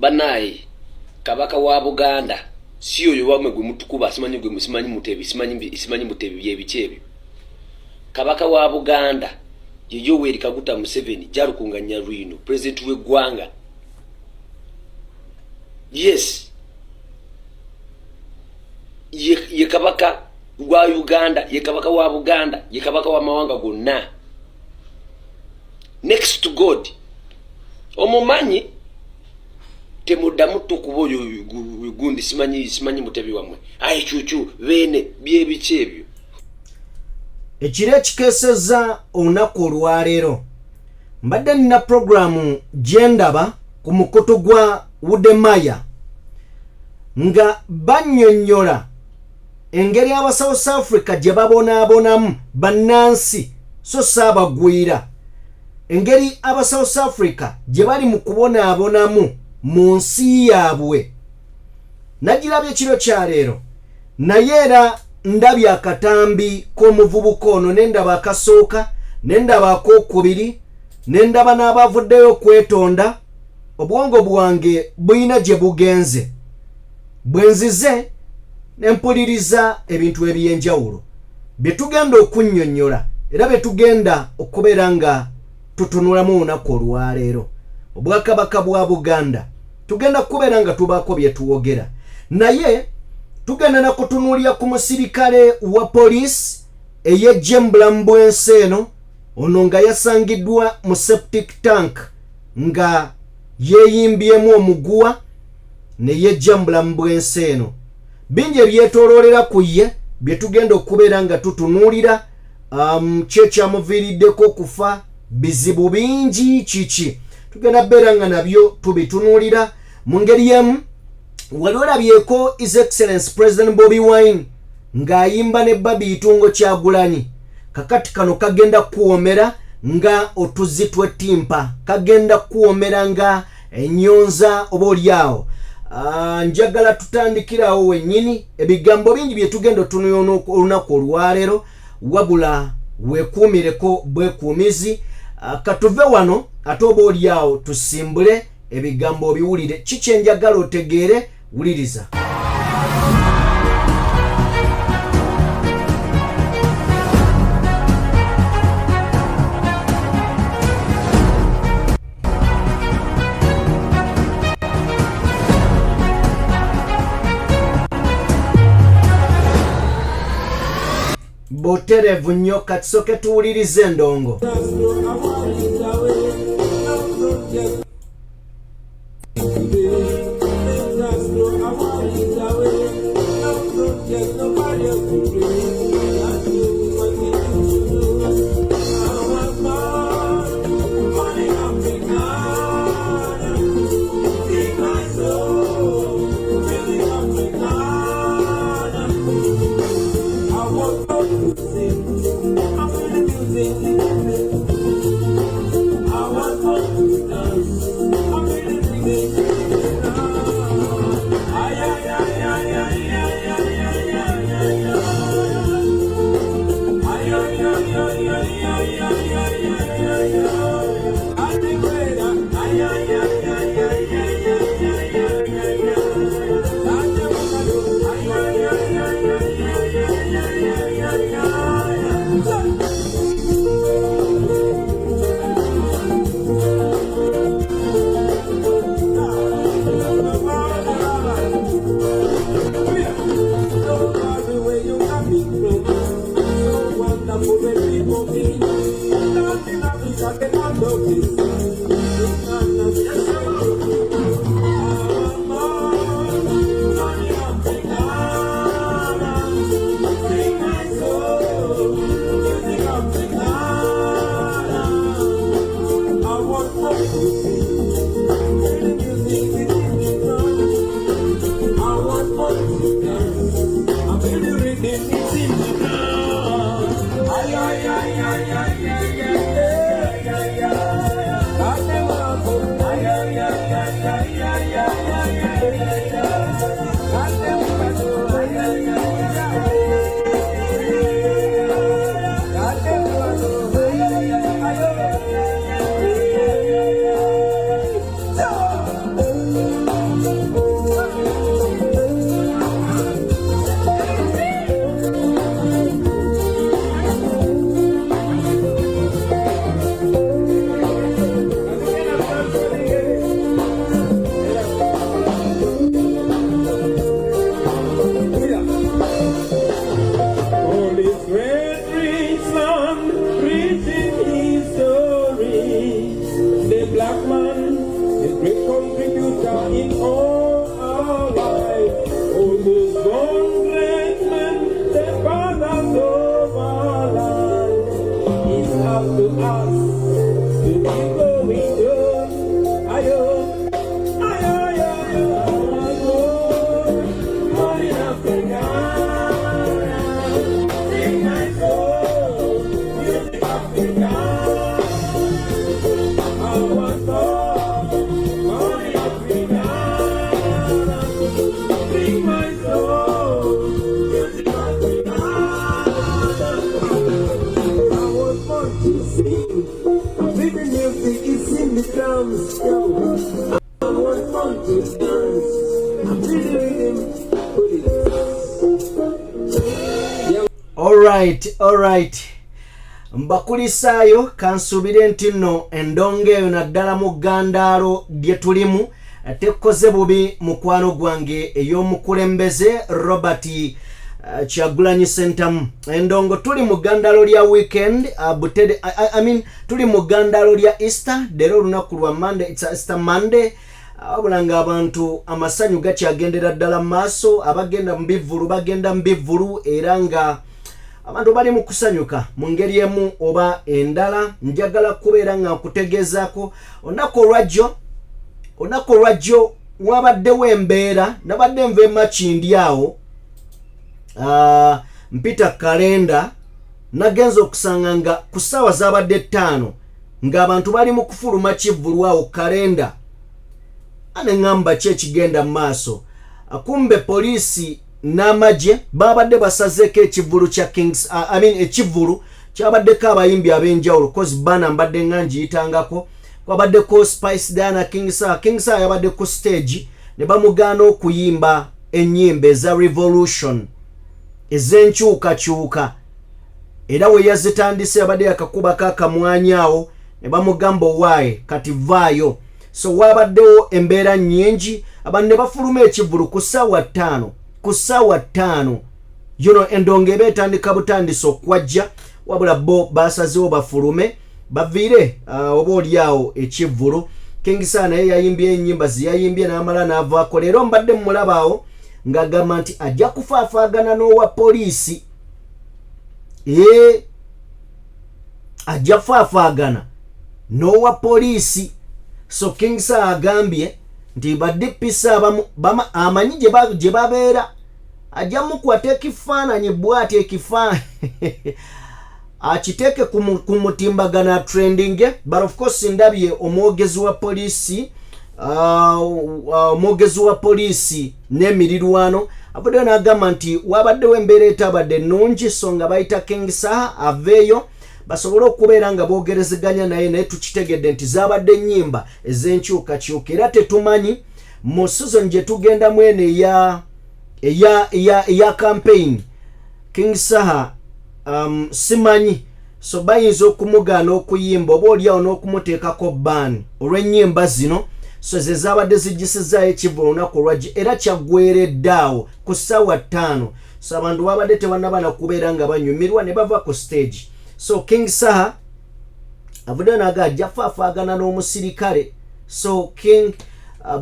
Banaye kabaka wa Buganda si oyo wamwe gwe mutukuba, simanyi gwe musimanyi Mutebi, simanyi Mutebi byebiki ebyo. Kabaka wa Buganda ye Yoweri Kaguta Museveni Jarukunga Nyarwino, president w'eggwanga. Yes, ye kabaka wa Uganda, ye kabaka wa Buganda, ye kabaka w'amawanga gonna, next to God. Omumanyi temuddamu tukuba oyo gundi, simanyi Mutebi wammwe, ayi kyukyu beene byebiki ebyo. Ekiro ekikeesezza olunaku olwaleero mbadde nina puroguramu gye ndaba ku mukutu gwa Wudemaya nga bannyonnyola engeri aba South Africa gye babonaabonamu bannansi, so saabagwira, engeri aba South Africa gye bali mu kubonaabonamu mu nsi yaabwe. Nagirabye ekiro kya leero, naye era ndabye akatambi k'omuvubuka ono, ne ndaba akasooka, ne ndaba akookubiri, ne ndaba n'abavuddeyo okwetonda. Obwongo bwange bulina gye bugenze bwe nzize ne mpuliriza ebintu eby'enjawulo bye tugenda okunnyonnyola era bye tugenda okubeera nga tutunulamu olunaku olwaleero. Obwakabaka bwa Buganda tugenda kubeera nga tubaako bye tuwogera, naye tugenda na kutunuulira ku musirikale wa poliisi eyejje mu bulamu bw'ensi eno, ono nga yasangiddwa mu septic tank nga yeeyimbyemu omuguwa ne yejja mu bulamu bw'ensi eno. Bingi ebyetooloolera ku ye bye tugenda okubeera nga tutunuulira, ki ekyamuviiriddeko okufa, bizibu bingi kiki tugenda beera nga nabyo tubitunuulira. Mu ngeri y'emu wali olabyeko His Excellence President Bobi Wine ng'ayimba ne Barbie Itungo Kyagulanyi. Kakati kano kagenda kuwomera nga otuzzi tw'ettimpa, kagenda kuwomera nga ennyonza oba oliawo. Njagala tutandikirawo wennyini. Ebigambo bingi bye tugenda otunula olunaku olwaleero, wabula weekuumireko bwekuumizi. Katuve wano ate oba oliawo tusimbule ebigambo obiwulire. Ki kyenjagala otegeere, wuliriza. Buterevu nnyo, katusoke tuwulirize endongo. In all our life. Oh, those gone great men, the fathers of our land. It's up to us to keep going on. Ayo, ayo, ayo, ayo, born in Africa. Sing my soul, music Africa. I was born in Africa. Sing my soul, music Africa. I was born to sing. The music is in the drums. Yo. I was born to dance. I'm the rhythm. Put it. Yeah. Alright, mbakulisaayo. Kansuubire nti nno endongo eyo, naddala mu ggandaalo lye tulimu, tekkoze bubi mukwano gwange ey'omukulembeze Robert Kyagulanyi Sentamu. Endongo, tuli mu ggandaalo lya weekend, Butere, I mean, tuli mu ggandaalo lya Easter. Leero olunaku lwa Monday, it's a Easter Monday, wabula ng'abantu amasanyu gakyagendera ddala mu maaso. Abagenda mu bivvulu bagenda mu bivvulu, era nga abantu bali mu kusanyuka mu ngeri emu oba endala. Njagala kubeera nga nkutegeezaako olunaku olwajjo wabaddewo embeera. Nabadde nva emakindi awo, mpita kalenda, nagenza okusanga nga ku ssaawa zabadde 5 ng'abantu bali mu kufuluma kivvulu awo kalenda. Aneŋŋamba ki ekigenda mu maaso? Kumbe poliisi n'amagye babadde basazeeko ekivvulu kya Kings, I mean, ekivvulu kyabaddeko abayimbi ab'enjawulo, cause bana mbadde nga ngiyitangako. Kwabaddeko Spice Diana, King Saha. King Saha yabadde ku stage ne bamugaana okuyimba ennyimba eza revolution, ez'enkyukakyuka, era we yazitandise yabadde yakakubako akamwanyi awo ne bamugamba, "Owaaye, kati vaayo." So wabaddewo embeera nnyingi, abantu ne bafuluma ekivvulu ku ssaawa 5, ku ssaawa 5 endongo eba etandika butandisa okwajja, wabula bo basazeewo bafulume baviire oba oli awo ekivvulu. King Saha naye yayimbye ennyimba zeyayimbye n'amala n'avaako. Leero mbadde mumulaba awo ng'agamba nti ajja kufaafaagana n'owa poliisi, ee, ajja faafaagana n'owa poliisi. So King Saha agambye nti ba DPC abamu amanyi gye babeera, ajja mukwata ekifaananyi bw'ati, ekifaananyi akiteeke ku mutimbagano atrending. But of course ndabye omwogezi wa poliisi n'emirirwano avuddeyo n'agamba nti wabaddewo embeera etabadde ennungi, so nga bayita King Saha aveeyo basobole okubeera nga boogerezeganya naye. Naye tukitegedde nti zabadde ennyimba ez'enkyukakyuka, era tetumanyi mu season gye tugendamu eno eya campaign. King Saha simanyi, so bayinza okumugaana okuyimba oba oliawo n'okumuteekako ban olw'ennyimba zino. So ze zabadde zigisizaayo ekivvulu olunaku olwajjo, era kyaggweredde awo ku ssaawa 5. So abantu babadde tebannaba nakubeera nga banyumirwa ne bava ku stage. So King Saha avuddeyo naga ajja faafaagana n'omusirikale. So King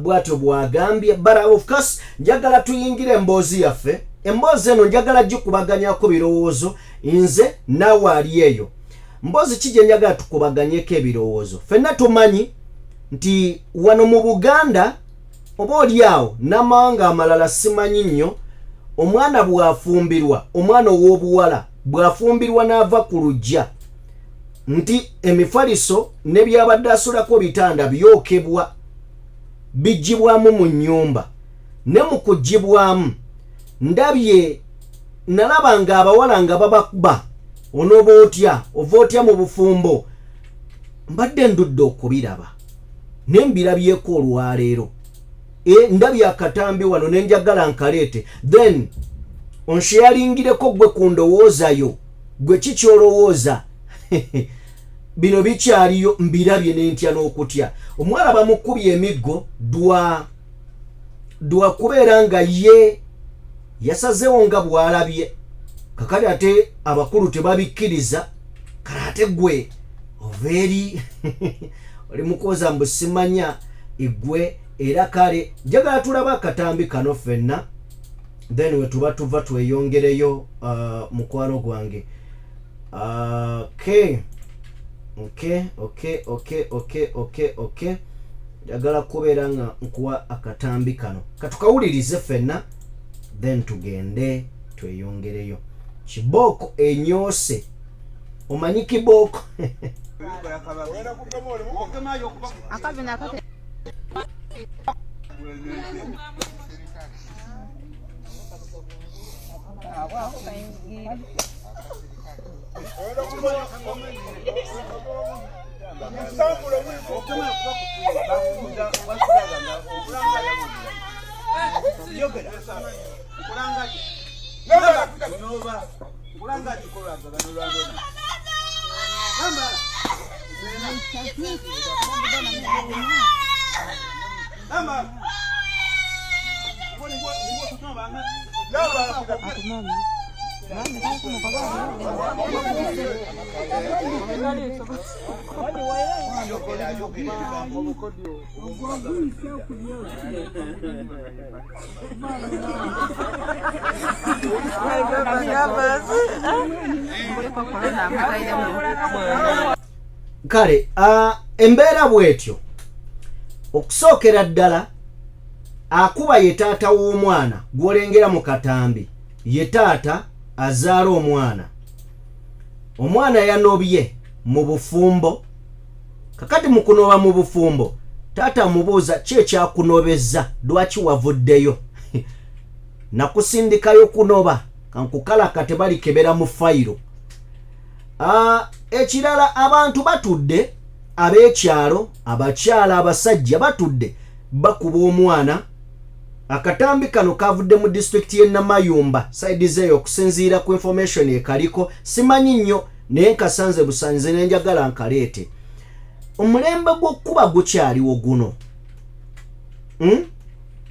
bw'atyo bw'agambye. But of course njagala tuyingire emboozi yaffe. Emboozi eno njagala gikubaganyako birowoozo nze naawe ali eyo. Mboozi ki gye njagala tukubaganyeko ebirowoozo? Ffenna tumanyi nti wano mu Buganda, oba oli awo n'amawanga amalala simanyi nnyo, omwana bw'afumbirwa, omwana ow'obuwala bw'afumbirwa n'ava ku luggya, nti emifaliso ne byabadde asulako bitanda byokebwa, biggyibwamu mu nnyumba. Ne mu kuggyibwamu ndabye, nalaba nga abawala nga babakuba, "Onooba otya? Ova otya mu bufumbo?" Mbadde ndudde okubiraba, ne mbirabyeko olwaleero. Ndabye akatambi wano ne njagala nkaleete, then onsharelingireko gwe ku ndowooza yo. Gwe kikyolowooza bino bikyaliyo? Mbirabye nentya n'okutya. Omuwala bamukubye emiggo dwa kubeera nga ye yasazeewo nga bw'alabye. Kakati ate abakulu tebabikkiriza. Kale ate gwe ova eri oli mukwoza mbu simanya igwe. Era kale njagala tulabe akatambi kano ffenna, then wetuba tuva tweyongereyo. Mukwano gwange, okay, njagala kubeera nga nkuwa akatambi kano, katukawulirize ffenna, then tugende tweyongereyo. Kibooko enyoose, omanyi kibooko. Kale embeera bw'etyo. Okusookera ddala, akuba ye taata w'omwana gw'olengera mu katambi, ye taata azaala omwana. Omwana yanobye mu bufumbo. Kakati mu kunoba mu bufumbo, taata amubuuza, "Ki ekyakunobezza? Lwaki wavuddeyo? Nakusindikayo kunoba, kankukalaka tebalikebera mu fayiro." Ekirala, abantu batudde, ab'ekyalo, abakyala, abasajja batudde bakuba omwana. Akatambi kano kavudde mu disitulikiti y'e Namayumba, side zeeyo, okusinziira ku information ekaliko. Simanyi nnyo, naye nkasanze busanze nenjagala nkaleete. Omulembe gw'okkuba gukyaliwo guno,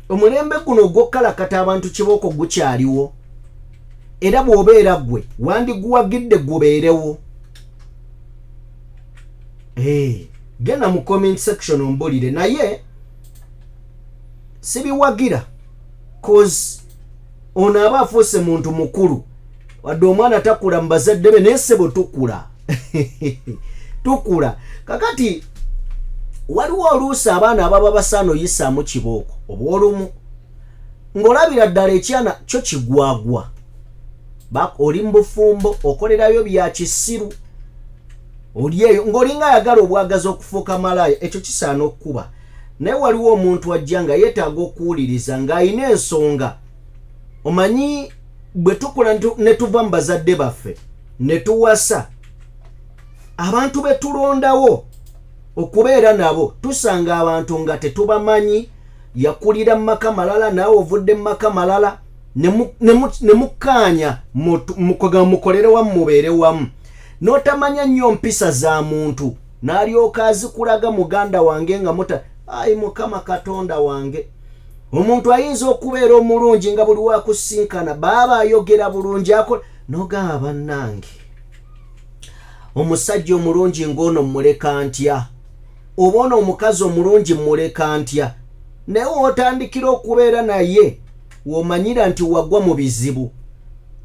Omulembe guno ogw'okkalakata abantu kibooko gukyaliwo? Era bw'obeera ggwe, wandiguwagidde gubeerewo? Genda mu comment section ombulire, naye sibiwagira, cause ono aba afuuse muntu mukulu. Wadde omwana takula mu bazadde be, naye ssebo tukula, tukula. Kakati waliwo oluusi abaana ababa basaana oyisaamu kibooko obwolumu, ng'olabira ddala ekyana kyo kigwagwa. Oli mu bufumbo, okolerayo bya kisiru, oli eyo ng'olinga ayagala obwagazi okufuuka malaaya, ekyo kisaana okkuba. Naye waliwo omuntu ajja nga yeetaaga okuwuliriza, ng'ayina ensonga. Omanyi bwe tukula ne tuva mu bazadde baffe ne tuwasa, abantu be tulondawo okubeera nabo, tusanga abantu nga tetubamanyi. Yakulira mu maka malala, naawe ovudde mu maka malala, ne mukkaanya mukolere wamu, mubeere wamu, n'otamanya nnyo mpisa za muntu, n'alyoka azikulaga. Muganda wange, nga muta, ayi Mukama Katonda wange, omuntu ayinza okubeera omulungi nga buli wakusinkana baaba ayogera bulungi, akola, nogamba, "Bannange, omusajja omulungi ng'ono mmuleka ntya? Oba ono omukazi omulungi mmuleka ntya?" Naye wootandikira okubeera naye, w'omanyira nti wagwa mu bizibu,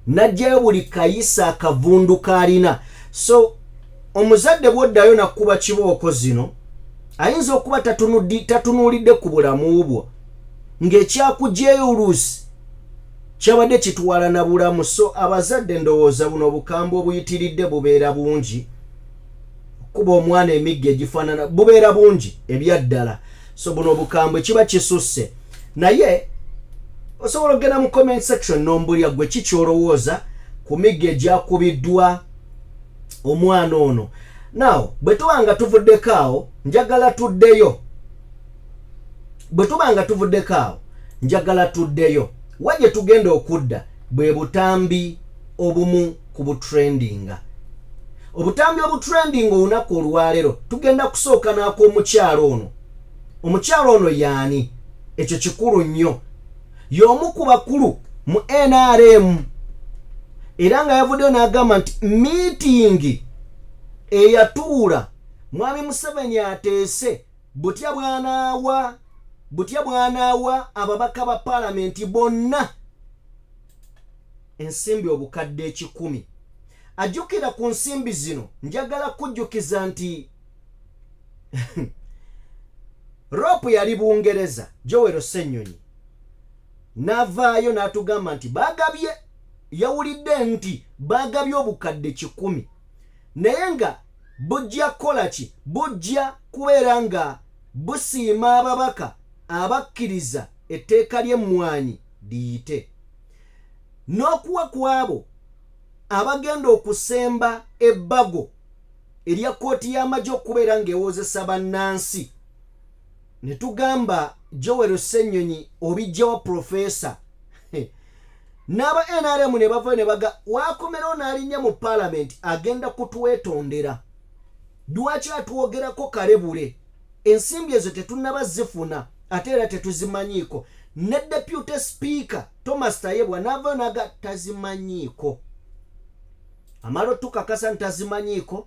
n'ajjayo buli kayisa akavundu k'alina. So omuzadde bw'oddayo nakkuba kibooko zino, ayinza okuba tatunuulidde ku bulamu bwo, ng'ekyakugyeyo oluusi kyabadde kitwala na bulamu. So abazadde, ndowooza buno obukambwe obuyitiridde bubeera bungi, kuba omwana emigga egifaanana bubeera bungi ebyaddala. So buno obukambwe kiba kisusse, naye osobola okugenda mu comment section nombulya gwe ki kyolowooza ku migga egyakubiddwa omwana ono. Now bwe tuba nga tuvuddeko awo, njagala tuddeyo. Bwe tuba nga tuvuddeko awo, njagala tuddeyo wa gye tugenda okudda, bwe butambi obumu ku butrendinga, obutambi obutrendinga olunaku olwaleero. Tugenda kusooka n'ak'omukyalo ono. Omukyalo ono yaani? Ekyo kikulu nnyo. Y'omu ku bakulu mu NRM, era nga yavuddeyo n'agamba nti meeting eyatuula, Mwami Museveni ateese butya bw'anaawa. Butya bw'anaawa ababaka ba paalamenti bonna ensimbi 100,000? Ajjukira ku nsimbi zino, njagala kujjukiza nti LOP yali Bungereza, Joel Ssennyonyi n'avaayo n'atugamba nti bagabye, yawulidde nti bagabye 100,000, naye nga bujja kukola ki? Bujja kubeera nga busiima ababaka abakkiriza etteeka ly'emmwanyi liyite, n'okuwa ku abo abagenda okusemba ebbago erya kkooti y'amagye okubeera ng'ewozesa bannansi. Ne tugamba, Joel Ssennyonyi, obijjawa profesa? N'aba NRM ne bavayo ne baga wakomerawo n'alinnya mu paalamenti agenda kutwetondera lwaki atwogerako kalebule. Ensimbi ezo tetunnaba zifuna, ate era tetuzimanyiiko. Ne Deputy Speaker Thomas Tayebwa n'avayo naga tazimanyiiko. Amala otukakasa nti tazimanyiiko,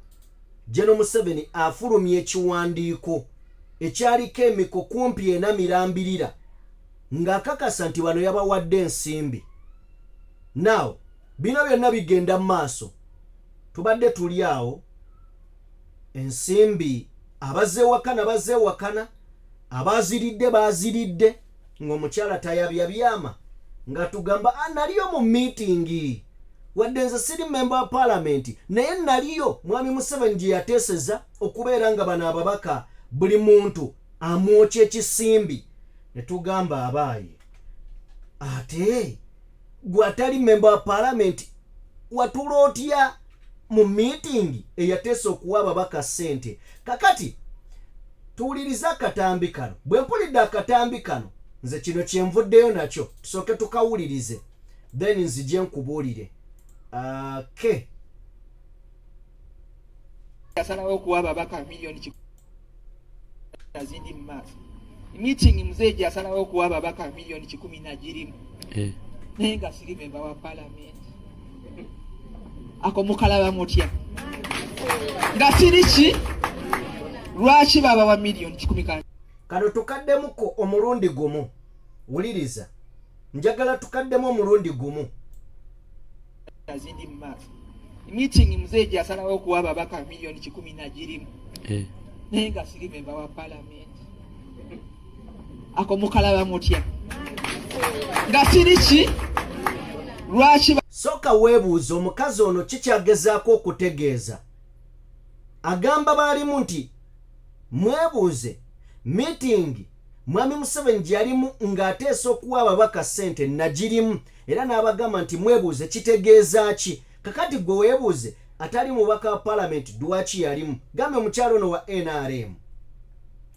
General Museveni afulumya ekiwandiiko ekyaliko emiko kumpi ena mirambirira ng'akakasa nti bano yabawadde ensimbi. Now bino byonna bigenda mu maaso, tubadde tuli awo, ensimbi abazeewakana bazeewakana, abaziridde baziridde, ng'omukyala tayabya byama nga tugamba, "Ah, naliyo mu meeting, wadde nze siri memba wa paalamenti, naye naliyo mwami Museveni gye yateeseza okubeera nga bano ababaka buli muntu amwokya ekisimbi." Ne tugamba, abaayi, ate gwe atali memba wa paalamenti watula otya mu meeting eyateesa okuwa ababaka ssente? Kakati tuwulirize akatambi kano. Bwe mpulidde akatambi kano, nze kino kyenvuddeyo nakyo, tusooke tukawulirize, then nzije nkubuulire. Ke Yasalawo okuwa ababaka miliyoni nazindi mu maaso. Meeting muzeeyi gye yasalawo okuwa ababaka 100,000,000 nagirimu, naye nga siri memba wa palamenti. Ako mukalaba mutya? Nga siri ki? Lwaki babawa 100,000,000 ka? Kano tukaddemuko omulundi gumu. Wuliriza, njagala tukaddemu omulundi gumu. Nazindi mu maaso. Meeting muzeeyi gye yasalawo okuwa ababaka 100,000,000 nagirimu, naye nga siri memba wa palamenti. Ako mukalaba mutya? Nga siri ki? Lwaki? Sooka weebuuza omukazi ono kikyagezaako okutegeeza. Agamba baalimu nti mwebuuze meeting mwami Museveni gye yalimu ng'ateesa okuwa ababaka ssente, nagirimu, era n'abagamba nti mwebuuze kitegeeza ki. Kakati gwe weebuuze, atali mubaka wa paalamenti lwaki yalimu? Gambe omukyalo ono wa NRM.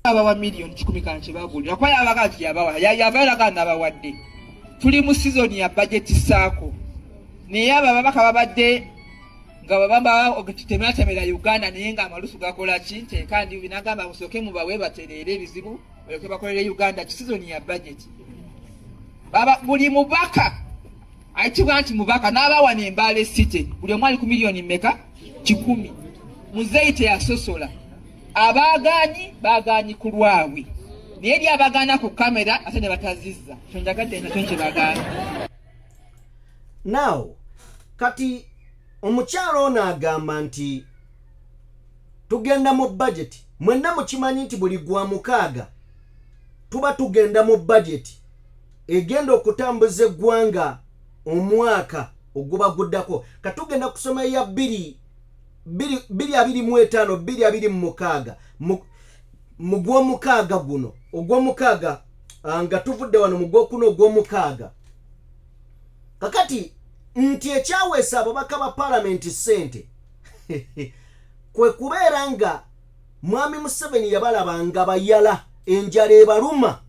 Abawa 100,000,000 kankibagulira kuba yabaga nti yabawa, yavayo laga nabawadde. Tuli mu sizoni ya budget saako, naye abo ababaka babadde nga babamba temeratemera Uganda, naye nga amalusu gakola ki nteeka ndi nagamba musooke mubawe batereere ebizibu balyoke bakolere Uganda. Kisizoni ya budget, baba buli mubaka ayitibwa nti mubaka n'abawa n'Embaale City, buli omu ali ku miliyoni mmeka? 100. Muzeeyi teyasosola. Abaagaanyi baagaanyi ku lwabwe, naye eri abagaana ku kamera ate ne batazizza, kyonjagadde nakyo nkibagaana. Now kati omukyalo ono agamba nti tugenda mu budget. Mwenna mukimanyi nti buli gwa mukaaga tuba tugenda mu budget egenda okutambuza eggwanga omwaka oguba guddako. Katugenda kusoma eya 2025 2026 mu gwomukaaga guno, ogwomukaaga, nga tuvudde wano mu gwokuna, ogwomukaaga. Kakati nti ekyaweesa ababaka ba paalamenti ssente kwe kubeera nga mwami Museveni yabalaba nga bayala, enjala ebaluma,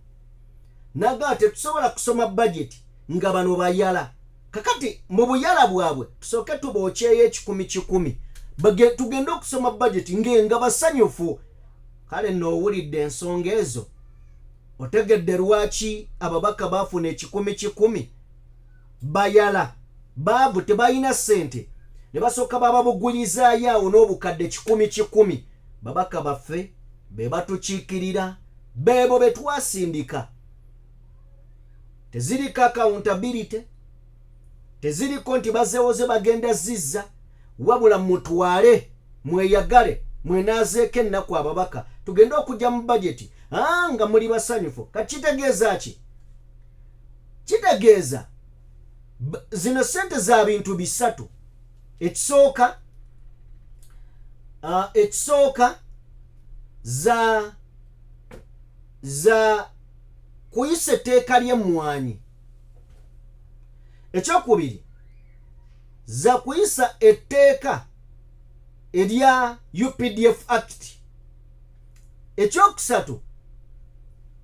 nagaa tetusobola kusoma bajeti nga bano bayala. Kakati mu buyala bwabwe tusooke tubookyeyo 100,000, tugende okusoma bajeti ngenga basanyufu. Kale noowulidde ensonga ezo, otegedde lwaki ababaka baafuna 100,000. Bayala, baavu, tebalina ssente, ne basooka bababugulizaayo awo n'obukadde 100,000. Babaka baffe be batukiikirira. Beebo be twasindika. Teziriko accountability, teziriko nti bazeewoze bagenda zizza, wabula mutwale mweyagale mwenaazeeko ennaku ababaka tugende okujja mu bajeti nga muli basanyufu. Kati kitegeeza ki? Kitegeeza zino ssente za bintu bisatu. Ekisooka ekisooka za kuyisa etteeka ly'emmwanyi. Ekyokubiri, za kuyisa etteeka erya UPDF Act. Ekyokusatu,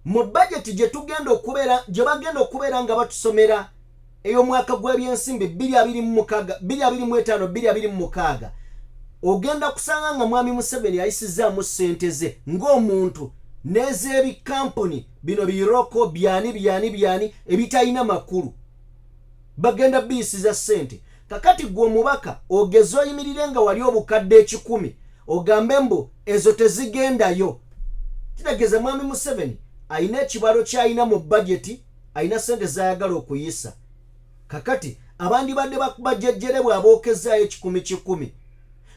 mu bajeti gye tugenda okubeera, gye bagenda okubeera nga batusomera ey'omwaka gw'ebyensimbi 2026, 2025, 2026, ogenda kusanga nga Mwami Museveni ayisizzaamu ssente ze ng'omuntu n'ez'ebikampuni bino biroko byani byani byani ebitalina makulu, bagenda biyisiza ssente. Kakati gwe omubaka ogeze oyimirire nga wali obukadde 100 ogambe mbu ezo tezigendayo, kitegeeza Mwami Museveni alina ekibalo ky'alina mu bajeti, alina ssente z'ayagala okuyisa. Kakati abandibadde bakubajejjere bw'abookezaayo 100 100,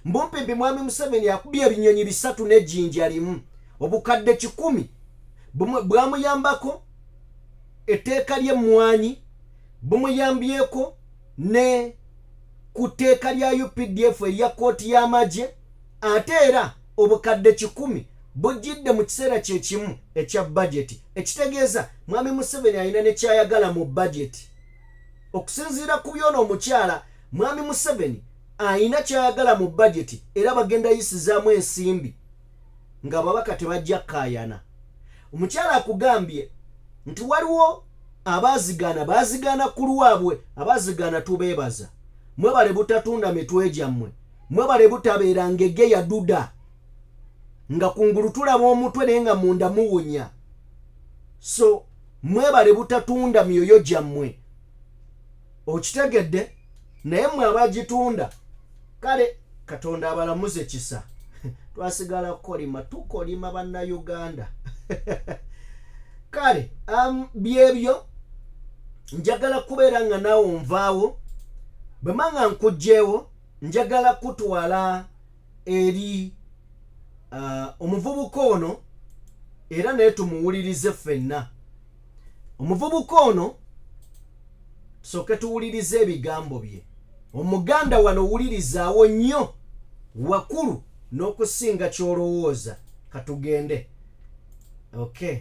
mbumpimpi Mwami Museveni akubye ebinyonyi 3 n'ejjinja limu. Obukadde 100 bwamuyambako etteeka ly'emmwanyi, bumuyambyeko ne ku tteeka lya UPDF erya kkooti y'amagye, ate era obukadde 100 bujjidde mu kiseera kye kimu ekya bajeti. Ekitegeeza Mwami Museveni alina ne kyayagala mu bajeti. Okusinziira ku byona omukyala, Mwami Museveni alina kyayagala mu bajeti era bagenda yisizaamu ensimbi ng'ababaka tebajja kkaayana. Omukyala akugambye nti waliwo abaazigaana, baazigaana ku lwabwe, abaazigaana tubeebaza. Mwebale butatunda mitwe gyammwe, mwebale butabeera ngege yaduda nga kungulu tulaba omutwe naye nga munda muwunya. So mwebale butatunda myoyo gyammwe, okitegedde? Naye mmwe abagitunda, kale Katonda abalamuze kisa. Twasigala kukolima, tukolima Bannayuganda. Kale byebyo njagala kubeera nga naawe onvaawo. Bwe mba nga nkugjeewo, njagala kutwala eri omuvubuka ono era naye tumuwulirize ffenna. Omuvubuka ono tusooke tuwulirize ebigambo bye. Omuganda wano wulirizaawo nnyo, wakulu n'okusinga ky'olowooza. Katugende. Okay.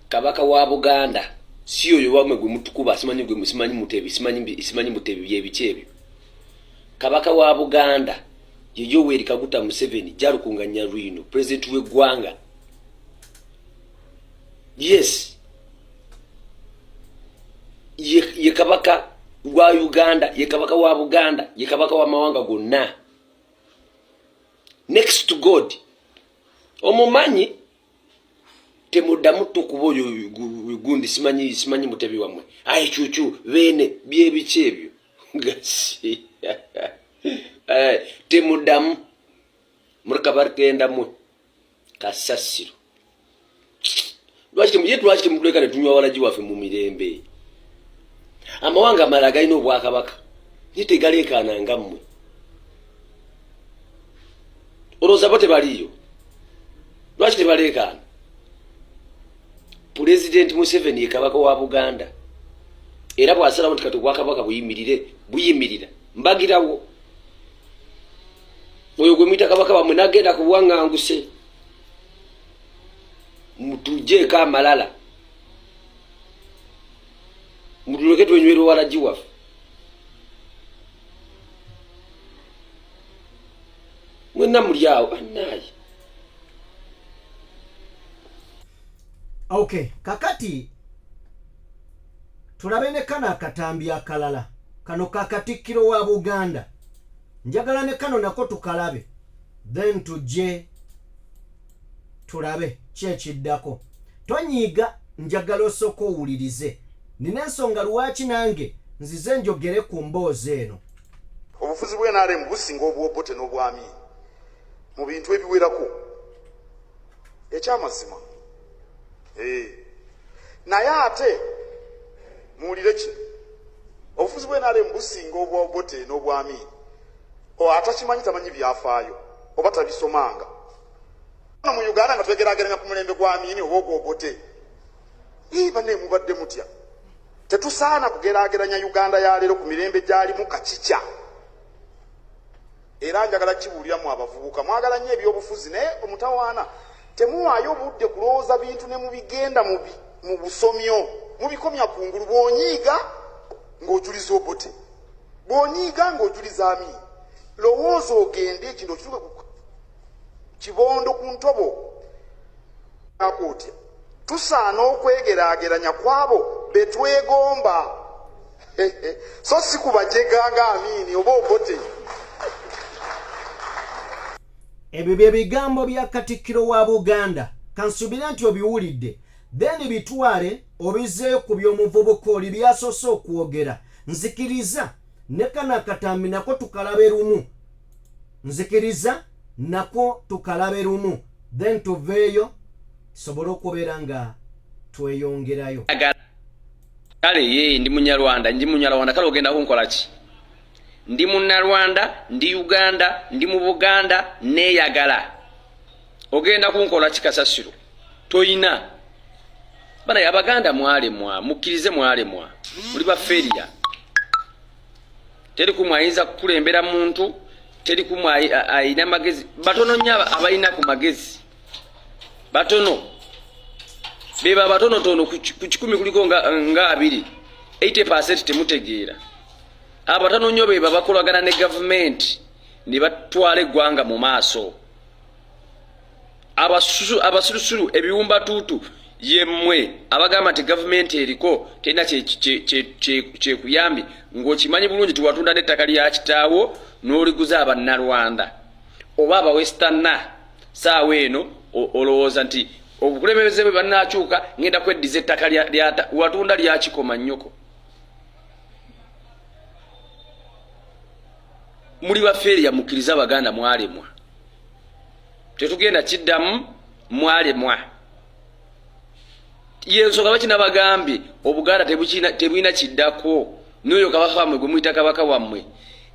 Kabaka wa Buganda si oyo wamwe gwe mutukuba, simanyi gwe simanyi Mutebi, simanyi Mutebi byebiki ebyo. Kabaka wa Buganda ye Yoweri Kaguta Museveni Jarukunga Nyarwino, president w'eggwanga. Yes, ye kabaka wa Uganda, ye kabaka wa Buganda, ye kabaka w'amawanga gonna next to God. Omumanyi temuddamu tukuba oyo gundi simanyi Mutebi wammwe, ayi kyukyu beene byebiki ebyo gasi. Temuddamu mulikabarikenda mwe kasasiro. Lwaki temutuleka ne tunywa walagi waffe mu mirembe? Amawanga amalala galina obwakabaka naye tegaleekaana nga mmwe. Olowooza bo tebaliiyo? Lwaki tebaleekaana? Pulezidenti Museveni ye kabaka wa Buganda, era bw'asalawo nti kati obwakabaka buyimirire, buyimirira mbagirawo. Oyo gwe muyita kabaka wammwe nagenda ku bwaŋŋanguse, mutuggyeeko amalala, mutuleke twenywere walagi waffe. Mwenna muli awo bannaaye. Okay, kakati tulabe ne kano akatambi akalala kano ka Katikkiro wa Buganda. Njagala ne kano nako tukalabe, then tujje tulabe ki ekiddako. Tonyiiga, njagala osooka owulirize. Nina ensonga lwaki nange nzize njogere ku mboozi eno. Obufuzi bwa NRM businga obw'Obote n'obw'Amin mu bintu ebiwerako. Ekyamazima, Eh. Naye ate muwulire kino, obufuzi bwa NRM businga obwa Obote n'obwa Amin. Atakimanyi tamanyi byafaayo oba tabisomanga. Wano mu Uganda nga twegeraageranya ku mulembe gwa Amin oba ogwa Obote, ii banne mubadde mutya? Tetusaana kugeraageranya Uganda ya leero ku mirembe gyalimu kacica. Era njagala kibuuliramu abavubuka, mwagala nnyo ebyobufuzi naye omutawaana temuwaayo budde kulowooza bintu ne mubigenda mu busomyo, mubikomya kungulu. Bw'onyiiga ng'ojuliza Obote, bw'onyiiga ng'ojuliza Amin, lowooza ogende ekintu okituuke ku kibondo ku ntobo otya. Tusaana okwegeraageranya kwabo be twegomba, so si kubajega nga Amini oba Obote. Ebyo bye bigambo bya Katikkiro wa Buganda. Kansuubire nti obiwulidde, then bitwale obizeeyo ku by'omuvubuka oli byasoose okwogera. Nzikiriza ne kano akatambi nako tukalabe lumu, nzikiriza nako tukalabe lumu, then tuveeyo tusobole okubeera nga tweyongerayo. Kale ye ndi Munyarwanda, ndi Munyarwanda. Kale ogenda kunkola ki? Ndi Munnarwanda, ndi Uganda, ndi mu Buganda, neeyagala. Ogenda kunkola ki? Kasasiro toyina. Banaye Abaganda mwalemwa, mukkirize mwalemwa, muli baferiya. Teri kumwe ayinza kukulembera muntu, teri kumwe ayina magezi. Batono nnyo abalina ku magezi, batono beba batonotono ku 100 kuliko nga 20, 80% temutegeera. Abatono nnyo beba bakolagana ne gavumenti ne batwala eggwanga mu maaso. Abasulusulu ebiwumbatuutu yemmwe abagamba nti gavumenti eriko terina kyekuyambi, ng'okimanyi bulungi tiwatunda n'ettaka lya kitaawo n'oliguza Abannalwanda oba Abawestana. Saawa eno olowooza nti obukulembeze bwe banaakyuka ngenda kweddiza ettaka watunda lyakikoma nnyoko. Muli bafeeriya, mukkirize Abaganda mwalemwa, tetugenda kiddamu, mwalemwa. Yensonga lwaki nabagambye Obuganda tebulina kiddako. N'oyo kabaka wammwe gwe muyita kabaka wammwe,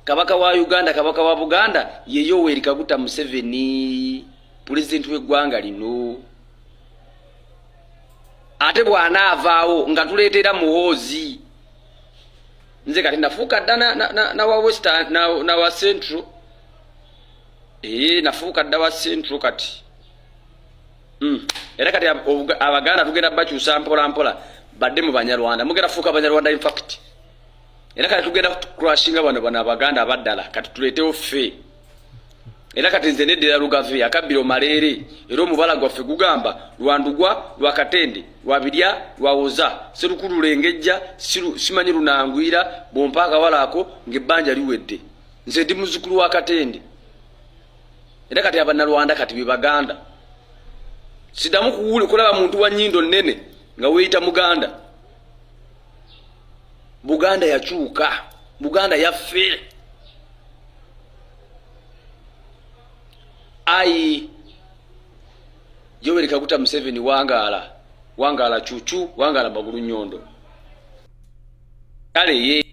kabaka wa Uganda, kabaka wa Buganda ye Yoweri Kaguta Museveni, pulezidenti w'eggwanga lino. Ate bw'anaavaawo nga tuleetera Muhoozi. Nze kati nafuuka dda nawa West, nawa Central. Ee, nafuuka dda wa Central kati. Era kati Abaganda tugenda bakyusa mpola mpola badde mu Banyarwanda, mugenda fuuka Abanyarwanda infact. Era kati tugenda crashinga bano Abaganda abaddala, kati tuleetewo ffe. Era kati nze neddira Lugave akabbiro maleere, era omubala gwaffe gugamba Lwandugwa, Lwakatende, Lwabirya, Lwawoza, Serukulu, Lengejja, simanyi Lunangwira. Bwompa akawala ako ng'ebbanja liwedde. Nze ndi muzzukulu wa Katende. Era kati Abannalwanda kati be Baganda. Siddamu kuwuli kulaba muntu wa nnyindo nnene nga weeyita Muganda. Buganda yakyuka, Buganda yaffe. Ayi Yoweri Kaguta Museveni, wangaala, wangaala cucu, wangaala magulu nyondo. Kale ye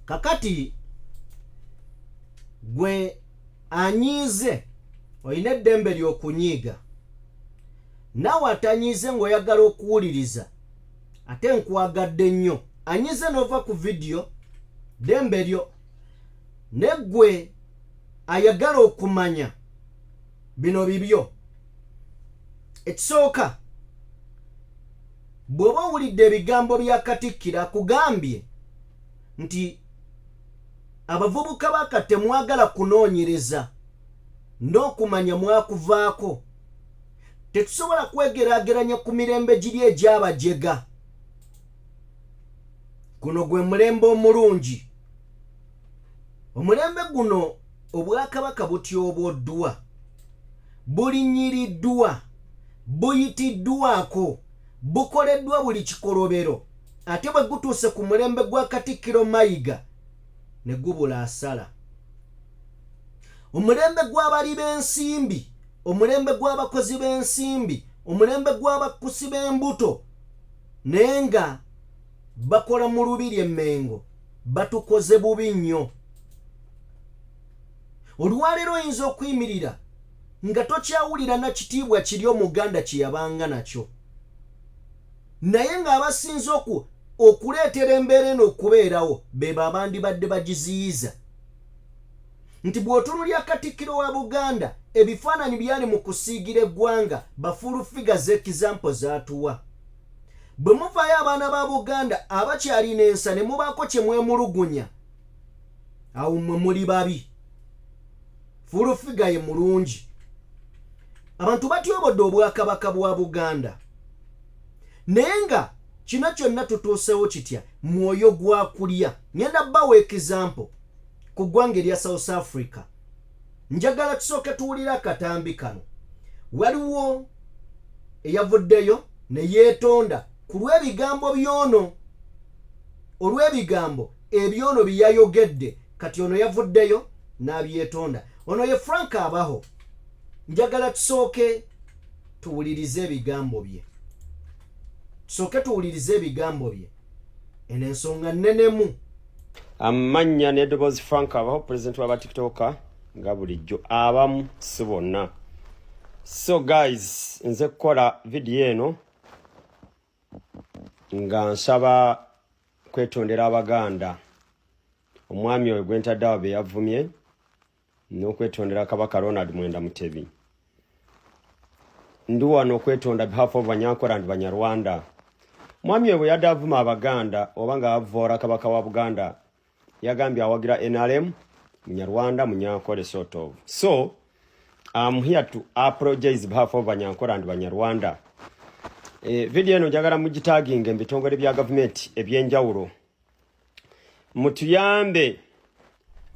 Kakati gwe anyiize olina eddembe ly'okunyiiga, naawe atanyiize ng'oyagala okuwuliriza, ate nkwagadde nnyo. Anyiize n'ova ku vidiyo, ddembe lyo. Ne ggwe ayagala okumanya bino bibyo. Ekisooka, bw'oba owulidde ebigambo bya Katikkiro akugambye nti abavubuka baka temwagala kunoonyereza n'okumanya, mwakuvaako, tetusobola kwegeraageranya ku mirembe giri egy'abajega, guno gwe mulembe omulungi. Omulembe guno obwakabaka butyoboddwa, bulinyiriddwa, buyitiddwako, bukoleddwa buli kikolobero, ate bwe gutuuse ku mulembe gwa Katikkiro Mayiga ne gubula asala. Omulembe gw'abali b'ensimbi, omulembe gw'abakozi b'ensimbi. Omulembe gw'abakkusi b'embuto naye nga bakola mu lubiri e Mmengo batukoze bubi nnyo. Olwaleero oyinza okuyimirira nga tokyawulira na kitiibwa kiri Omuganda kye yabanga nakyo, naye ng'abasinze okuleetera embeera eno okubeerawo bebo abandibadde bagiziyiza. Nti bw'otunulya Katikkiro wa Buganda, ebifaananyi byali mu kusiigira eggwanga ba full figure z'example zaatuwa. Bwe muvaayo abaana ba Buganda abakyalina ensa ne mubaako kye mwemulugunya, awo mmwe muli babi. Full figure ye mulungi. Abantu batyobodde obwakabaka bwa Buganda, naye nga kino kyonna tutuusewo kitya? Mwoyo gwa kulya. Ngenda bawa example ku ggwanga erya South Africa. Njagala tusooke tuwulire akatambi kano. Waliwo eyavuddeyo ne yeetonda ku lw'ebigambo by'ono, olw'ebigambo ebyono bye yayogedde. Kati ono yavuddeyo n'abyetonda. Ono ye Frank Abaho. Njagala tusooke tuwulirize ebigambo bye, tusooke tuwulirize ebigambo bye. Eno ensonga nnenemu. Amannya n'eddoboozi, Frank Abaho, pulezidenti w'abatiktoka nga bulijjo, abamu si bonna. So guys, nze kukola vidiyo eno nga nsaba kwetondera Abaganda omwami oyo gwentadde awo be yavumye, n'okwetondera Kabaka Ronald Mwenda Mutebi. Ndi wano okwetonda behalf of Banyankole and Banyarwanda. Mwami oyo bwe yadde avuma Abaganda oba nga avoola Kabaka wa Buganda, yagambye awagira NRM, Munyarwanda, Munyankole sort of. So I'm here to apologize behalf of Banyankole and Banyarwanda. Video eno njagala mugitaginga ebitongole bya gavumenti ebyenjawulo, mutuyambe.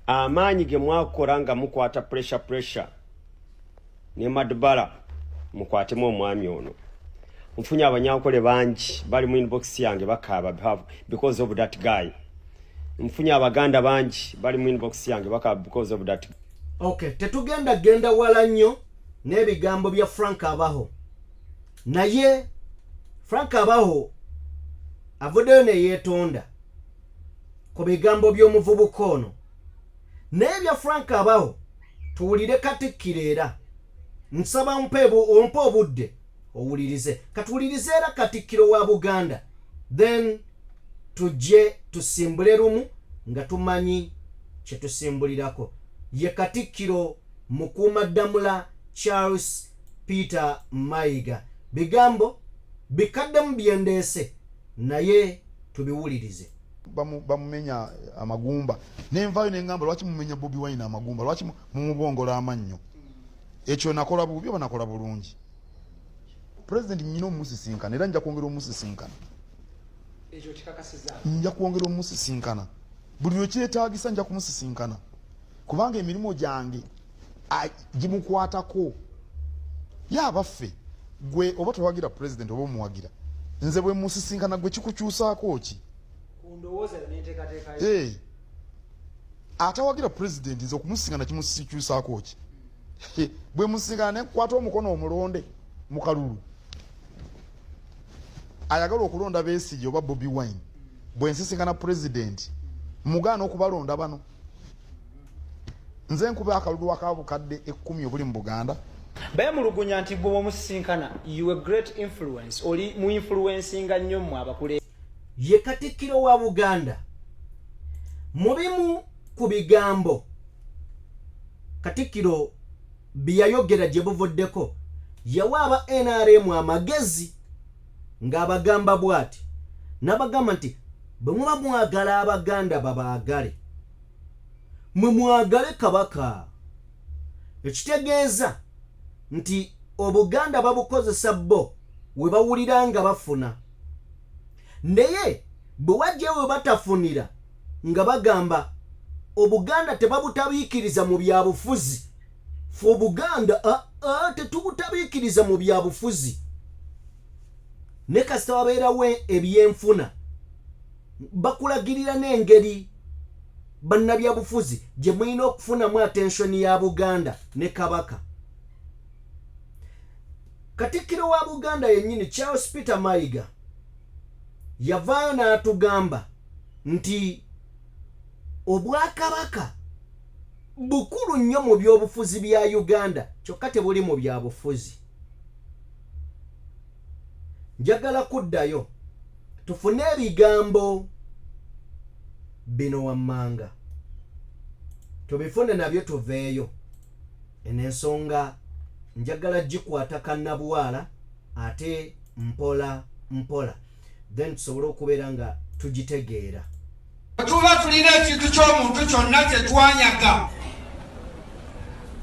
Amaanyi ge mwakola nga mukwata pressure pressure ne madbala, mukwatemu omwami ono. Nfunye Abanyankole bangi bali mu inbox yange bakaaba because of that guy. Nfunye Abaganda bangi bali mu inbox yange bakaaba because of that. Okay, tetugenda genda wala nnyo n'ebigambo bya Frank Abaho, naye Frank Abaho avuddeyo neyeetonda ku bigambo by'omuvubuka ono. Naye bya Frank Abaho, tuwulire Katikkiro. Era nsaba ompe obudde owulirize. Katuwulirize era Katikkiro wa Buganda, then tujje tusimbule lumu nga tumanyi kye tusimbulirako. Ye Katikkiro Mukuumaddamula Charles Peter Mayiga. Bigambo bikaddemu byendeese, naye tubiwulirize. Bamumenya amagumba, nenvayo nengamba, lwaki mumenya Bobi Wine amagumba? Lwaki mumubongola amannyo? Ekyo nakola bubi oba nakola bulungi? President nyina omusisinkana, era nja kwongera omusisinkana, nja kwongera omusisinkana buli lwekyetagisa. Nja kumusisinkana kubanga emirimu gyange gimukwatako. Yabaffe gwe oba towagira president oba omuwagira, nze bwe musisinkana gwe kikukyusaako ki? Atawagira president, nze okumusisinkana kimukyusaako ki? Bwe musisinkana nekukwata omukono omulonde mu kalulu, ayagala okulonda Besigye oba Bobi Wine, bwe nsisinkana president mugaana okubalonda bano? Nze nkuba akalulu akabukadde 10 obuli mu Buganda. Bemulugunya nti gwe omusisinkana, you a great influence, oli mu influencinga nnyo mmwe abakule. Ye Katikkiro wa Buganda. Mu bimu ku bigambo Katikkiro bye yayogera gye buvuddeko, yawa aba NRM amagezi ng'abagamba bw'ati, n'abagamba nti bwe muba mwagala Abaganda babaagale, mwe mwagale Kabaka. Ekitegeeza nti Obuganda babukozesa bo we bawulira nga bafuna, naye bwe wajja we batafunira nga bagamba Obuganda tebabutabiikiriza mu byabufuzi. Fe Obuganda aa tetubutabiikiriza mu byabufuzi, ne kasita wabeerawo ebyenfuna bakulagirira n'engeri bannabyabufuzi gye mulina okufunamu attention ya Buganda ne Kabaka. Katikkiro wa Buganda yennyini Charles Peter Mayiga yavaayo n'atugamba nti obwakabaka bukulu nnyo mu byobufuzi bya Uganda, kyokka tebuli mu byabufuzi. Njagala kuddayo tufune ebigambo bino wammanga, tubifune nabyo tuveeyo. Eno ensonga njagala gikwata kannabwala ate mpola mpola, then tusobole okubeera nga tugitegeera. Tuba tulina ekintu ky'omuntu kyonna kye twanyaga,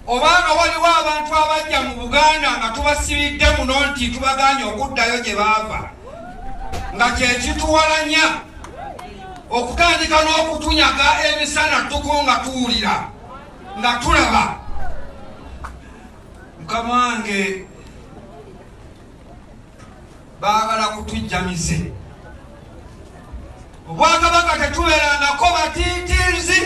obanga waliwo abantu abajja mu Buganda nga tubasibidde muno nti tubagaanye okuddayo gye baava, nga kyekituwalanya okutandika n'okutunyaga emisana ttuku nga tuwulira nga tulaba. Mukama wange, baagala kutujjamize. Obwakabaka tetubeerangako batiitiizi,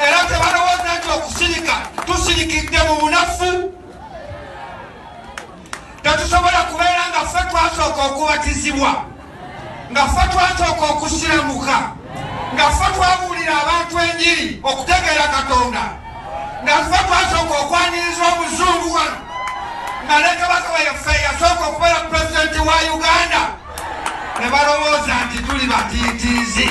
era tebalowooza nti okusirika tusirikidde mu bunafu. Tetusobola kubeera nga ffe twasooka okubatizibwa, nga ffe twasooka okusiramuka, nga ffe twabuulira abantu enjiri okutegeera Katonda, nga ffe twasooka okwaniriza omuzungu wano, nga ne kabaka waffe yasooka okubeera pulezidenti wa Uganda, ne balowooza nti tuli batiitiizi.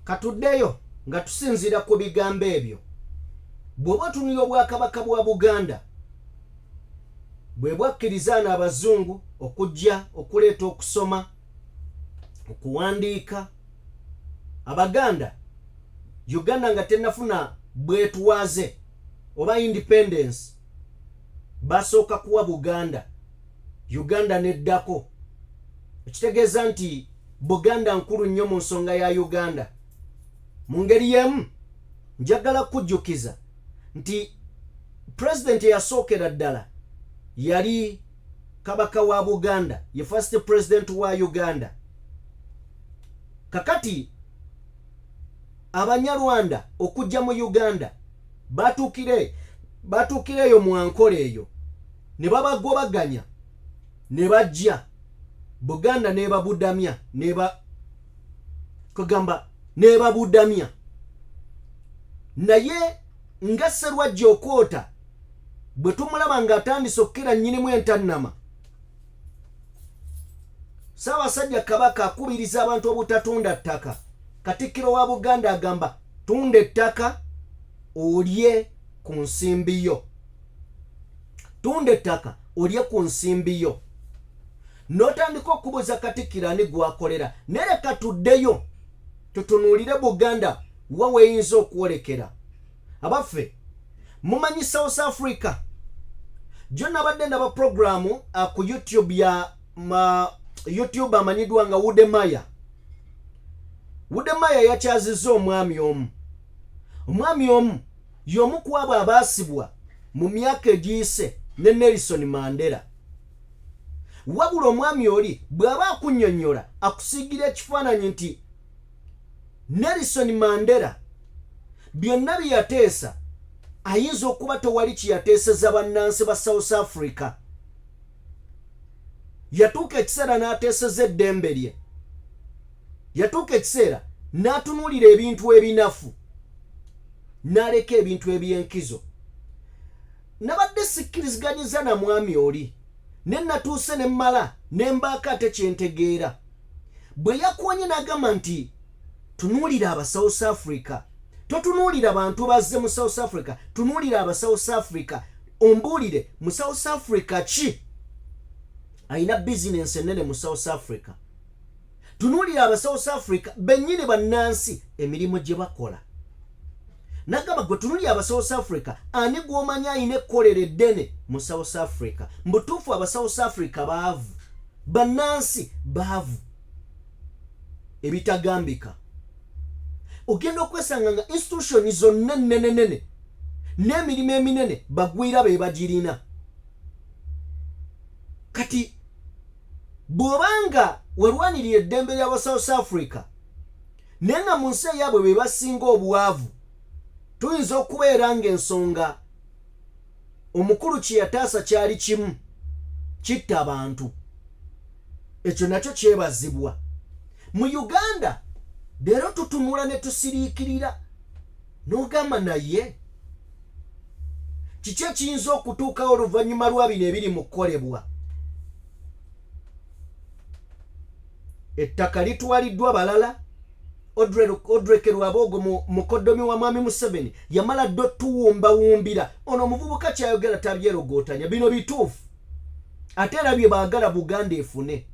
Katuddeyo nga tusinziira ku bigambo ebyo. Bw'oba otunulira obwakabaka bwa Buganda bwe bwakkiriza ano abazungu okujja okuleeta okusoma, okuwandiika, Abaganda Uganda nga tennafuna bwetwaze oba independence, basooka kuwa Buganda, Uganda neddako. Ekitegeeza nti Buganda nkulu nnyo mu nsonga ya Uganda. Mu ngeri y'emu njagala kujjukiza nti pulezidenti eyasookera ddala yali Kabaka wa Buganda, ye first president wa Uganda. Kakati Abanyarwanda okujja mu Uganda batuukire eyo mu Ankole eyo ne babagobaganya ne bajja Buganda nebabudamya, neba kugamba nebabudamya. Naye nga Sserwajja okwota bwe tumulaba ng'atandise okukira nnyinimu entannama, Ssaabasajja Kabaka akubiriza abantu obutatunda ttaka. Katikkiro wa Buganda agamba tunda ettaka olye ku nsimbi yo, tunda ettaka olye ku nsimbi yo. N'otandika okubuuza Katikkiro ani gwakolera. Naye leka tuddeyo tutunuulire Buganda wa weeyinza okwolekera. Abaffe, mumanyi South Africa gyo nabadde ndaba programu ku YouTube ya ma YouTube amanyiddwa nga Wude Maya. Wude Maya yakyazizza omwami omu. Omwami omu y'omu ku abo abaasibwa mu myaka egiyise ne Nelson Mandela. Wabula omwami oli bw'aba akunnyonnyola akusiigira ekifaananyi nti Nelson Mandela byonna bye yateesa ayinza okuba tewali kye yateeseza bannansi ba South Africa. Yatuuka ekiseera n'ateeseza eddembe lye, yatuuka ekiseera n'atunuulira ebintu ebinafu n'aleka ebintu eby'enkizo. Nabadde sikkiriziganyiza na mwami oli, ne natuuse ne mmala ne mbaako ate kye ntegeera. Bwe yakwonye n'agamba nti tunuulira aba South Africa, totunuulira bantu bazze mu South Africa, tunuulira aba South Africa, ombuulire mu South Africa ki alina bizinensi ennene mu South Africa. Tunuulira aba South Africa bennyini bannansi emirimu gye bakola. Nagamba gwe tunuulira aba South Africa, ani gw'omanyi alina ekkolero eddene mu South Africa? Mbutuufu aba South Africa baavu, bannansi baavu ebitagambika. Ogenda okwesanga nga institution zonna ennenenene n'emirimu eminene bagwira be bagirina. Kati bw'obanga walwanirira eddembe ly'aba South Africa naye nga mu nsi eyaabwe be basinga obwavu, tuyinza okubeera ng'ensonga Omukulu kye yataasa kyali kimu, kitta abantu. Ekyo nakyo kyebazibwa. Mu Uganda leero tutunula ne tusiriikirira n'ogamba naye kiki ekiyinza okutuukawo oluvannyuma lwa bino ebiri mu kukolebwa? Ettaka litwaliddwa balala. Odreke Rwabwogo mukoddomi wa Mwami Museveni yamala dda otuwumbawumbira. Ono omuvubuka kyayogera tabyerogootanya, bino bituufu ate era bye baagala Buganda efune.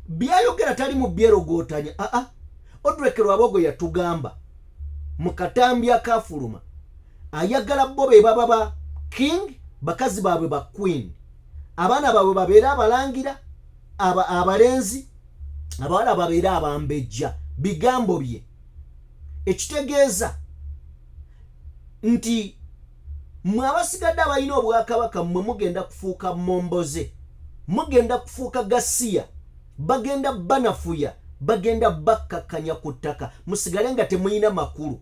Byayogera tali mu byerogootanya. Aa, Odreke Rwabwogo yatugamba mu katambi akaafuluma ayagala bo be baba ba king, bakazi baabwe ba queen, abaana baabwe babeere abalangira, abalenzi, abawala babeere abambejja. Bigambo bye, ekitegeeza nti mwe abasigadde abalina obwakabaka mmwe mugenda kufuuka momboze, mugenda kufuuka gasiya, bagenda banafuya, bagenda bakkakkanya ku ttaka, musigale nga temulina makulu.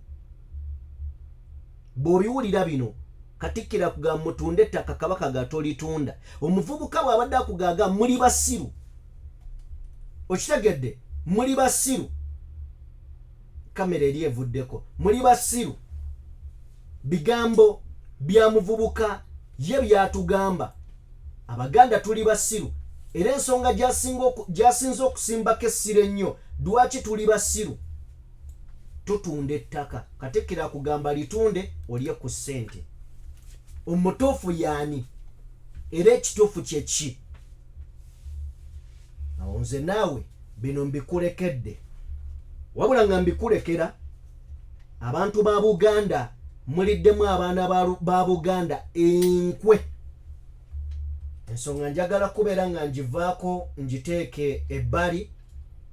Bw'obiwulira bino, Katikkiro akugamba mutunde ettaka, Kabaka ga tolitunda. Omuvubuka bw'abadde akugaaga muli basiru, okitegedde? Muli basiru. Kamera eri evuddeko. Muli basiru. Bigambo bya muvubuka ye byatugamba Abaganda tuli basiru, era ensonga gy'asinze okusimbako essira ennyo lwaki tuli basiru, tutunda ettaka. Katikkiro akugamba litunde olye ku ssente. Omutuufu yaani era ekituufu kye ki? Awo nze naawe bino mbikulekedde, wabula nga mbikulekera abantu ba Buganda. Muliddemu abaana ba Buganda enkwe. Ensonga njagala kubeera nga ngivaako ngiteeke ebbali,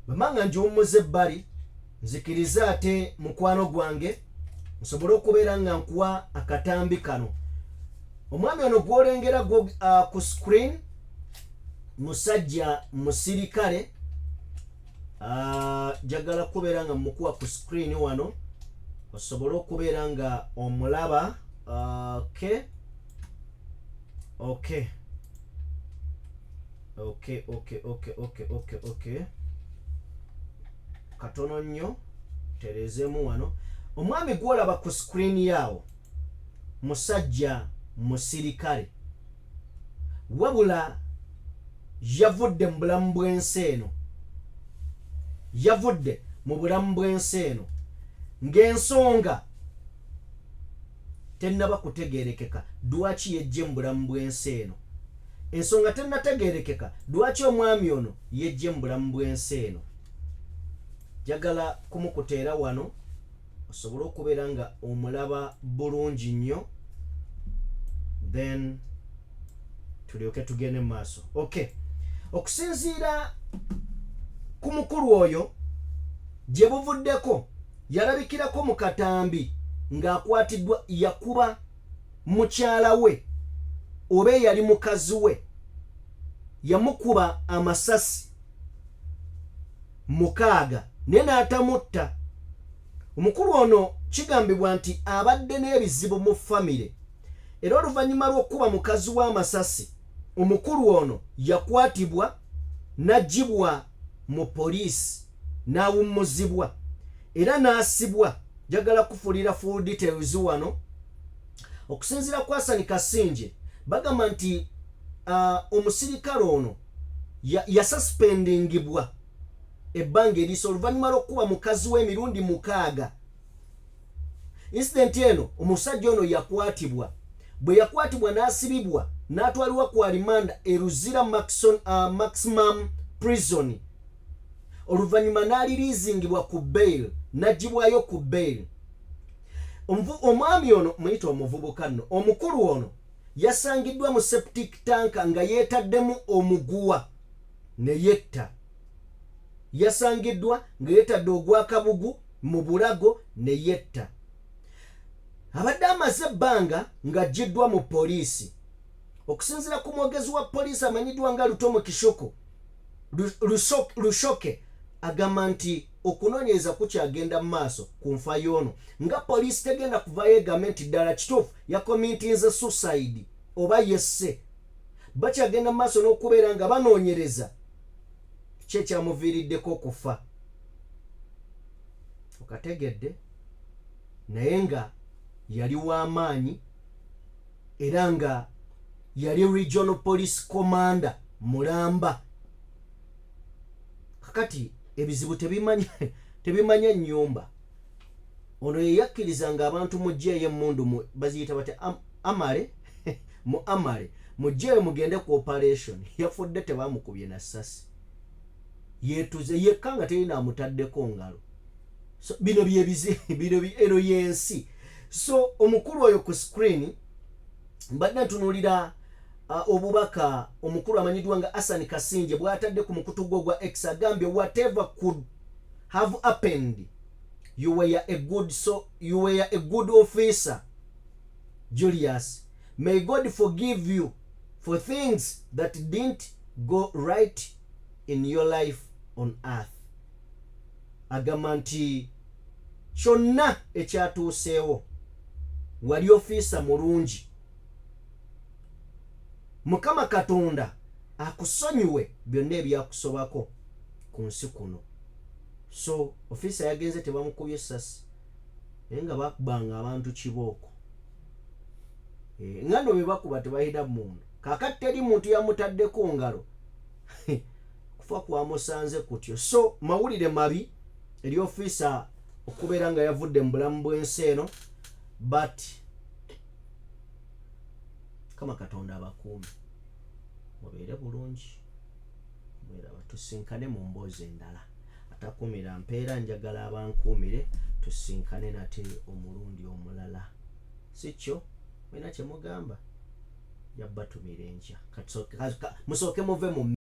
bwema nga ngiwummuza ebbali, nzikirize ate mukwano gwange nsobole okubeera nga nkuwa akatambi kano. Omwami ono gwolengera ku screen musajja musirikale. Njagala kubeera nga mukuwa ku screen wano osobole okubeera nga omulaba. Okay, katono nnyo tereezeemu wano. Omwami gwolaba ku screen yaawo musajja musirikale, wabula yavudde mu bulamu bw'ensi eno, yavudde mu bulamu bw'ensi eno ng'ensonga tennaba kutegeerekeka lwaki yejje mu bulamu bw'ensi eno. Ensonga tennategeerekeka lwaki omwami ono yejje mu bulamu bw'ensi eno. Njagala kumukuteera wano osobole okubeera nga omulaba bulungi nnyo, then tulyoke tugende mu maaso. Okay, okusinziira ku mukulu oyo, gye buvuddeko yalabikirako mu katambi ng'akwatiddwa, yakuba mukyala we oba eyali mukazi we, yamukuba amasasi 6 naye n'atamutta. Omukulu ono kigambibwa nti abadde n'ebizibu mu famire, era oluvannyuma lw'okukuba mukazi w'amasasi, omukulu ono yakwatibwa n'aggyibwa mu poliisi n'awummuzibwa era n'asibwa. Njagala kufuulira full details wano. Okusinziira ku Hassan Kasinje, bagamba nti omusirikale ono yasuspendingibwa ebbanga eriisa oluvannyuma lw'okukuba mukazi we emirundi 6. Incident eno, omusajja ono yakwatibwa. Bwe yakwatibwa n'asibibwa n'atwalibwa ku alimanda e Luzira Maximum Prison, oluvannyuma n'aliriizingibwa ku bail, n'aggyibwayo ku bail. Omwami ono muyita omuvubuka nno, omukulu ono yasangiddwa mu septic tank nga yeetaddemu omuguwa ne yetta. Yasangiddwa nga yeetadde ogwakabugu mu bulago ne yetta. Abadde amaze ebbanga ng'aggyiddwa mu poliisi. Okusinziira ku mwogezi wa poliisi amanyiddwa nga Lutomo Kishoko Lushoke, agamba nti Okunoonyereza kukyagenda mu maaso ku nfa y'ono, nga poliisi tegenda kuvayo egambe nti ddala kituufu yacommittinze suicide oba yesse. Bakyagenda mu maaso n'okubeera nga banoonyereza ki ekyamuviiriddeko okufa. Okategedde? Naye nga yali w'amaanyi era nga yali regional police commander mulamba. Kakati ebizibu tebimanya nnyumba. Ono ye yakkirizanga abantu mugyeyo emmundu, baziyita batya, amale mu amale, mugyeyo mugende ku operation. Yafudde tebamukubye na ssasi, yeetuze yekka nga terina amutaddeko ngalo. So bino byebizi bino eno yensi. So omukulu oyo ku screen mbadde ntunuulira obubaka omukulu amanyiddwa nga Asan Kasinje bw'atadde ku mukutu gwe ogwa X. Agambye, "Whatever could have happened, you were a good officer, Julius. May God forgive you for things that didn't go right in your life on earth." Agamba nti kyonna ekyatuuseewo, wali ofiisa mulungi, Mukama Katonda akusonyiwe byonna ebyakusobako ku nsi kuno. So ofiisa yagenze tebamukubye essasi, naye nga bakubanga abantu kibooko. Nga no be bakuba tebalina mundu. Kakati teri muntu yamutaddeko ngalo, kufa kwamusanze kutyo. So mawulire mabi eri ofiisa okubeera nga yavudde mu bulamu bw'ensi eno, but Kama Katonda abakuume, mubeere bulungi, mweraba, tusinkane mu mboozi endala. Atakuumira mpeera, njagala abankuumire, tusinkane nate omulundi omulala. Si kyo? Mwena kyemugamba, yabatumira enkya. Musooke muve mu